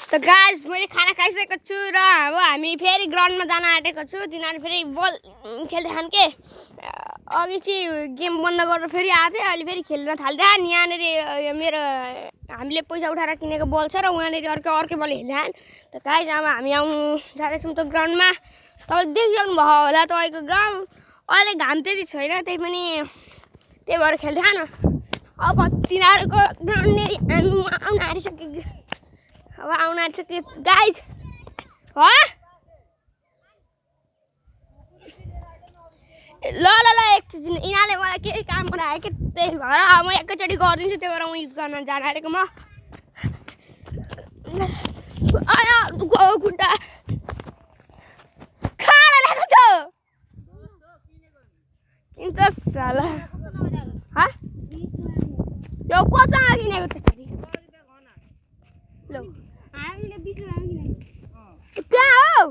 त गाइस मैले खाना खाइसकेको छु र अब हामी फेरि ग्राउन्डमा जान आँटेको छु। तिनीहरू फेरि बल खेल्दै खान् के अघि चाहिँ गेम बन्द गरेर फेरि आज अहिले फेरि खेल्न थाल्दा अनि यहाँनिर मेरो हामीले पैसा उठाएर किनेको बल छ र उहाँनिर अर्कै बल खेल्छन्। त गाइस अब हामी आउनु जाँदैछौँ त ग्राउन्डमा। तपाईँ देखिसक्नु भएको होला तपाईँको ग्राउन्ड अहिले घाम त्यति छैन त्यही पनि त्यही भएर खेल्दै खान। अब तिनीहरूको ग्राउन्डनेरि आउन आँटिसक्यो। अब आउन आँटिसक्यो गाइस हो ल ल ल एकछिन यिनीहरूले मलाई केही काम बनायो कि त्यही भएर अब म एकैचोटि गरिदिन्छु। त्यही भएर म युज गर्न जान आँटेको म आया खुट्टा खाना ल्याएको त किन्छ साला यो कोसँग किनेको त्यसरी ल हामीले 20 रुपैयाँमा किनेको कहाँ हो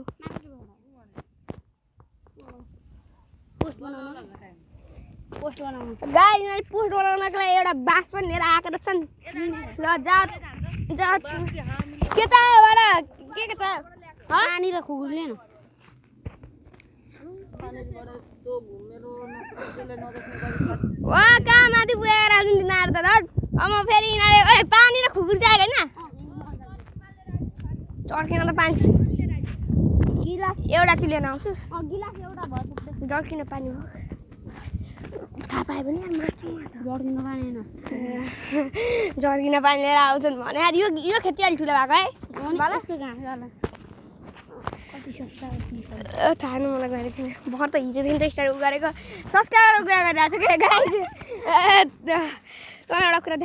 पोस्ट बनाउनु गाइस पोस्ट बनाउनको लागि एउटा बास पनि लिएर आएको रहेछन्। ल जा के चाहियो बडा के चाहियो पानी र खुकुर लिएन वहाँ कहाँ माथि पुगेर आउँछन् तिनीहरू त अब म फेरि यिनीहरूले पानी र खुकुर चाहिएको होइन चर्किन त पानी छ गिलास एउटा चाहिँ लिएर आउँछु गिलास एउटा भयो जर्किन पानी हो थाहा पायो भने जर्किन पानी होइन जर्किन पानी लिएर आउँछन् भने यो खेती अलिक ठुलो भएको है कति सस्ता थाहा न मलाई गरेको थिएन भर्खर त हिजोदेखि त स्टार्ट गरेको सब्सक्राइबर कुरा गरिरहेको छ क्या गाइस एउटा कुरा